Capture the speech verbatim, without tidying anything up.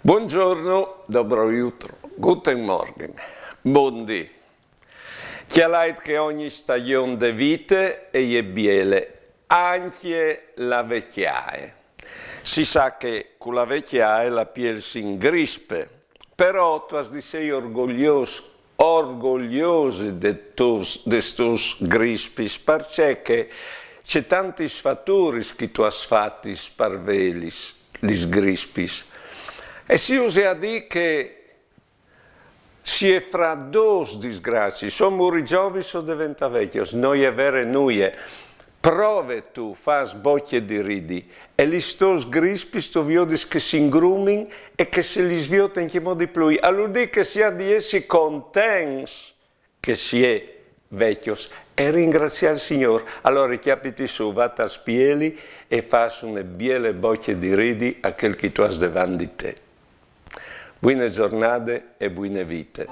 Buongiorno, dobro jutro, guten Morgen, bundì. Cjalait che ogni stagjon de vite e je biele, ancje la vecjae. Si sa che cu la vecjae la piel si ingrispe, però tu âs di sei orgogliôs, orgogliose des tôs, des tôs grispis, parcè che ce tantis faturis che tu âs fatis par vêlis, lis grispis. E si use a dî che si è fra dôs disgraciis, o muri zovins o deventâ vecjos, no je vere nuie. Prove tu, fâs bocje di ridi, e lis tôs grispis tu viodis che si ingrumin e che si lis viôt ancjemò di plui. Al vûl dî che si à di jessi contents che si è vecjos e ringraciâ il Signôr. Alore cjapiti sù, va tal spieli e fâs une biele bocje di ridi a chel che tu âs devant di te. Buine zornade e buine vite.